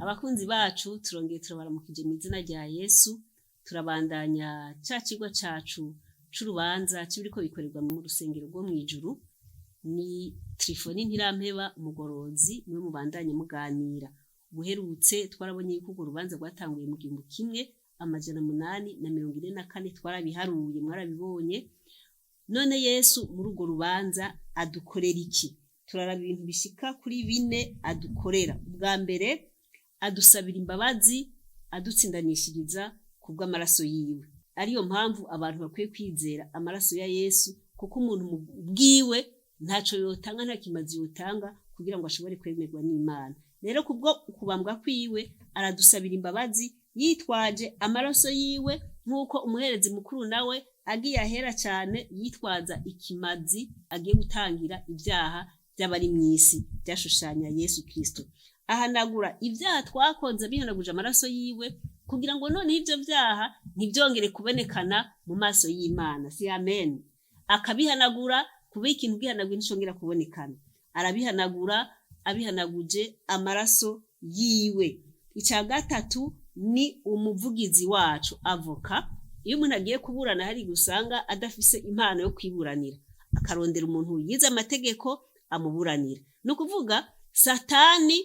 Abakunzi bacu, turongeye turabaramukije mu izina rya Yesu. Turabandanya ca cigwa cacu c'urubanza c'ibiriko bikorerwa mu rusengero rwo mw'ijuru. Ni Trifoni Ntirampeba, umugorozi, niwe mubandanye muganira. Ubuherutse twarabonye yuko urwo rubanza rwatanguye mu 1844. Twarabiharuye, mwarabibonye. None Yesu muri urwo rubanza adukorera iki? Turaraba ibintu bishika kuri bine adukorera. Ubwa mbere, adusabira imbabazi, adutsindanishiriza kubw'amaraso yiwe. Ariyo mpamvu abantu bakwiye kwizera amaraso ya Yesu, kuko umuntu mu bwiwe ntaco yotanga, nta kimazi yotanga kugira ngo ashobore kwemerwa n'Imana. Rero kubwo kubambwa kwiwe aradusabira imbabazi yitwaje amaraso yiwe, nk'uko umuherezi mukuru nawe agiye ahera cane yitwaza ikimazi agiye gutangira ibyaha by'abari mw'isi, byashushanya Yesu Kristo. Ahanagura ibyaha twakoze bihanaguje amaraso yiwe, kugira ngo noneho ivyo vyaha ntibyongere kubonekana mu maso y'Imana. Si amen? Akabihanagura, kuba ikintu gihanagura nticongera kubonekana. Arabihanagura abihanaguje amaraso yiwe. Icya gatatu ni umuvugizi wacu, avocat. Iyo umuntu agiye kuburana, hari gusanga adafise impano yo kwiburanira, akarondera umuntu yize amategeko amuburanira. Ni ukuvuga Satani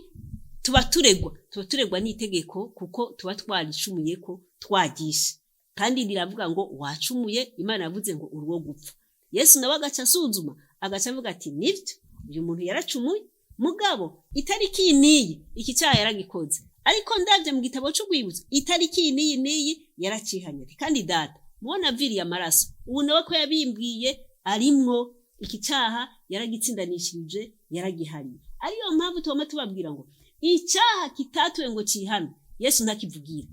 tuba turegwa n'itegeko, kuko tuba twaricumuye ko twagishe, kandi riravuga ngo wacumuye. Imana yavuze ngo urwo gupfa. Yesu nawe agaca asuzuma, agaca avuga ati: "Nibyo, uyu muntu yaracumuye, mugabo itariki iyi n'iyi iki cyaha yaragikoze, ariko ndabye mu gitabo c'urwibutso, itariki iyi n'iyi n'iyi yaracihanye. Kandi Data mubona aviriye amaraso, ubu nawe ko yabimbwiye, arimwo iki cyaha yaragitsindanishirije, yaragihariye." Ariyo mpamvu tubama tubabwira ngo icyaha kitatuwe ngo cihane, Yesu ntakivugira.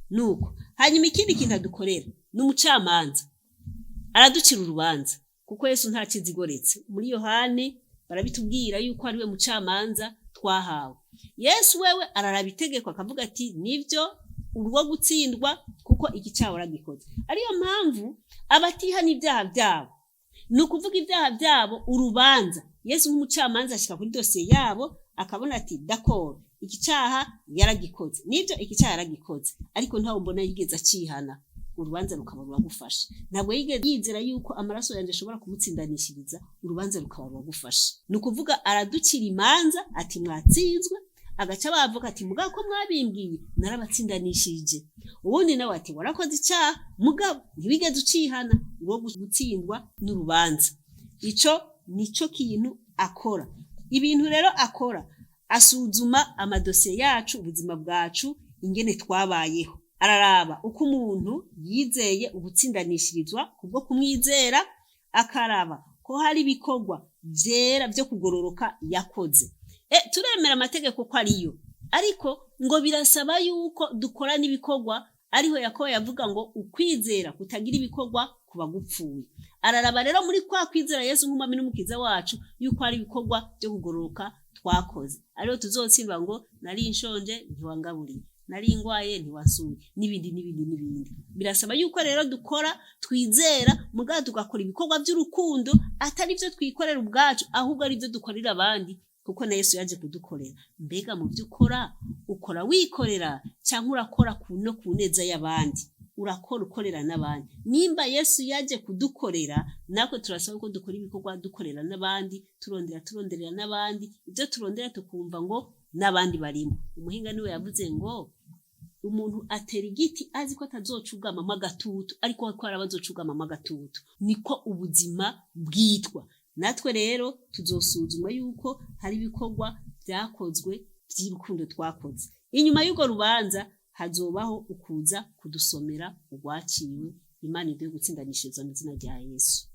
Nuko hanyuma ikindi kintu adukorera ni umucamanza, araducira urubanza, kuko Yesu nta kizigoretse. Muri Yohani barabitubwira yuko ari we mucamanza twahawe. Yesu wewe araraba itegeko, akavuga ati: "Nibyo, urwo gutsindwa, kuko iki cyaha waragikoze." Ariyo mpamvu abatihana ibyaha byabo, ni ukuvuga ibyaha byabo, urubanza, Yesu nk'umucamanza ashika kuri dosiye yabo, akabona ati: "D'accord, iki cyaha yaragikoze, nibyo, iki cyaha yaragikoze, ariko ntawe mbona yigeze acihana." Urubanza rukaba ruragufasha. Ntabwo yigeze yizera yuko amaraso yanjye ashobora kumutsindanishiriza, urubanza rukaba ruragufasha. Ni ukuvuga araducira imanza ati: "Mwatsinzwe." Agaca bavuga ati: "Mugabo ko mwabimbwiye, narabatsindanishije." Ubundi nawe ati: "Warakoze icyaha, mugabo ntiwigeze ucihana, uwo gutsindwa n'urubanza." Ico nico kintu akora. Ibintu rero akora, asuzuma amadosiye yacu, ubuzima bwacu, ingene twabayeho. Araraba uko umuntu yizeye ugutsindanishirizwa kubwo kumwizera, akaraba ko hari ibikorwa vyera vyo kugororoka yakoze. Turemera amategeko ko ariyo, ariko ngo birasaba yuko dukora n'ibikorwa. Ariho Yakobo yavuga ngo ukwizera kutagira ibikorwa kuba gupfuye. Araraba rero muri kwa kwizera Yesu nk'umwami n'umukiza wacu yuko hari ibikorwa byo kugororoka twakoze, ariho tuzotsindwa ngo nari nshonje ntiwangaburiye, nari ngwaye ntiwasuye, n'ibindi n'ibindi n'ibindi. Birasaba yuko rero dukora, twizera, mugabo tugakora ibikorwa by'urukundo, atari byo twikorera ubwacu, ahubwo ari byo dukorera abandi, kuko na Yesu yaje kudukorera. Mbega mu byo ukora, ukora wikorera cyangwa urakora no ku neza y'abandi, urakora ukorera n'abandi? Nimba Yesu yaje kudukorera, natwe turasaba ko dukora ibikorwa dukorera n'abandi, turondera, turonderera n'abandi. Ibyo turondera tukumva ngo n'abandi barimo. Umuhinga niwe yavuze ngo umuntu atera igiti azi ko atazocugamamo agatutu, ariko ko hari abazocugamamo agatutu. Niko ubuzima bwitwa. Natwe rero tuzosuzuma yuko hari ibikorwa byakozwe by'urukundo twakoze. Inyuma y'urwo rubanza hazobaho ukuza kudusomera urwaciwe. Imana iduhe gutsindanishiriza mu izina rya Yesu.